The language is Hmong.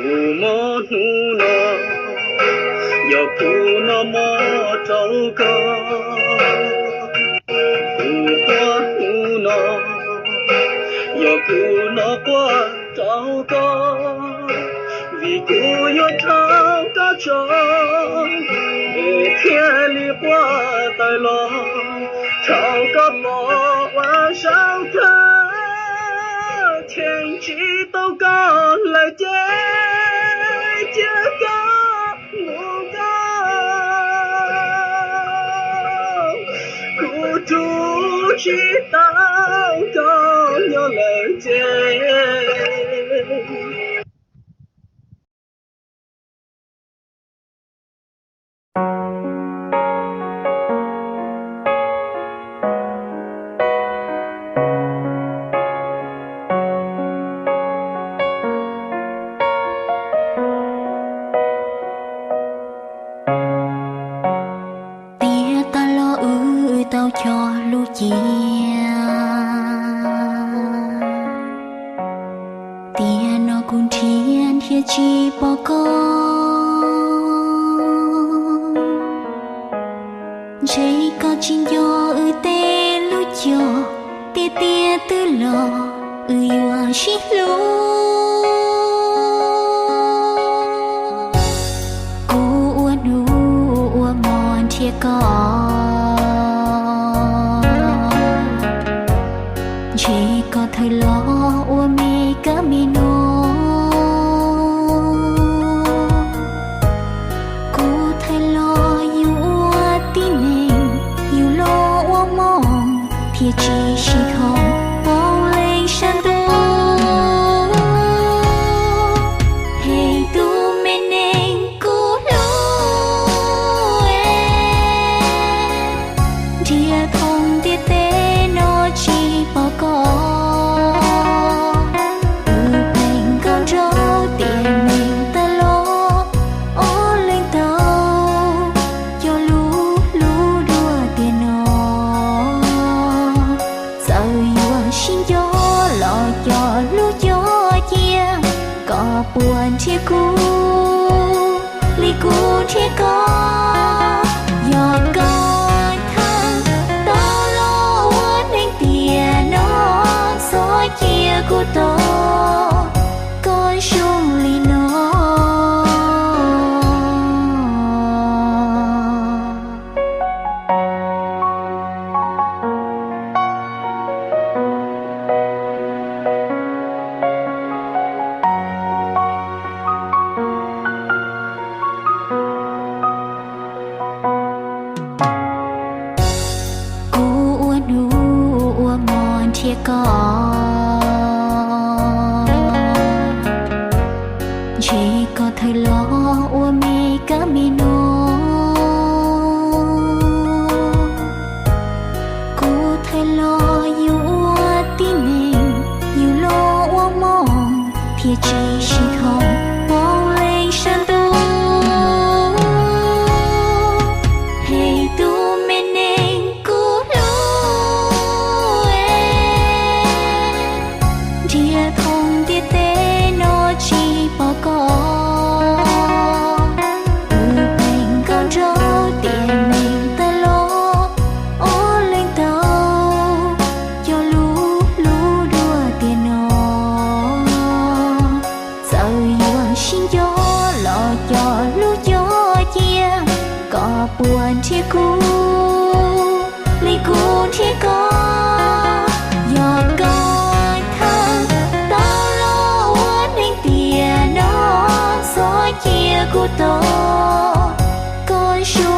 Kuv mob hnub no, yog kuv noj mov rau koj. Kuv quaj hnub no, yog kuv noj quaj rau koj. Vim kuv yuav rau koj tso, es thiaj li quaj tawm los rau koj pom ua zaum kawg. Cheem tsis tau koj lawm ces cia koj mus koj, kuv rub tsis tau koj nyob lawm ces. Tiam tas los wb tau cog lus cia, tiam no kuv nrhiav nrhiav tsis pom koj. Ntshe koj tsis nco wb tej lub cog, tiam tiam twb los wb yuav sib hlub. Kuv ua hnub ua hmo nrhiav koj, ntshe koj thawj los ua me kab me no. Kuv thawj los yus ua tib neeg, yus los ua hmo, thiaj tsis sib thov poob leej sab ntuj. Hej tus me neeg kuv hlub, nrhiav thoob ntiaj teb no tsis pom koj. Wb pleev nkauj nraug tiam neeg tas los, ob leeg tau cog lus hlub dua tiam no. Txawm yuav sib nco los cog lus cog cia, koj puas nrhiav kuv li kuv nrhiav koj? Yog koj thawj tau los ua neeg tiam no, txhob cia kuv tos koj zoo li no. Kuv ua hnub ua hmo nrhiav koj, ntshe koj thawj los ua me kab me no. Kuv thawj los yus ua tib neeg, yus los ua hmo, thiaj tsis sib thov poob leej sab ntuj. Hej tus me neeg kuv hlub, nrhiav thoob ntiaj teb no tsis pom koj. Wb pleev nkauj nraug tiam neeg tas los, ob leeg tau cog lus hlub dua tiam no. Txawm yuav sib nco los cog lus cog cia, koj puas nrhiav kuv li kuv nrhiav koj? Yog koj thawj tau los ua neeg tiam no, txhob cia kuv tos koj zoo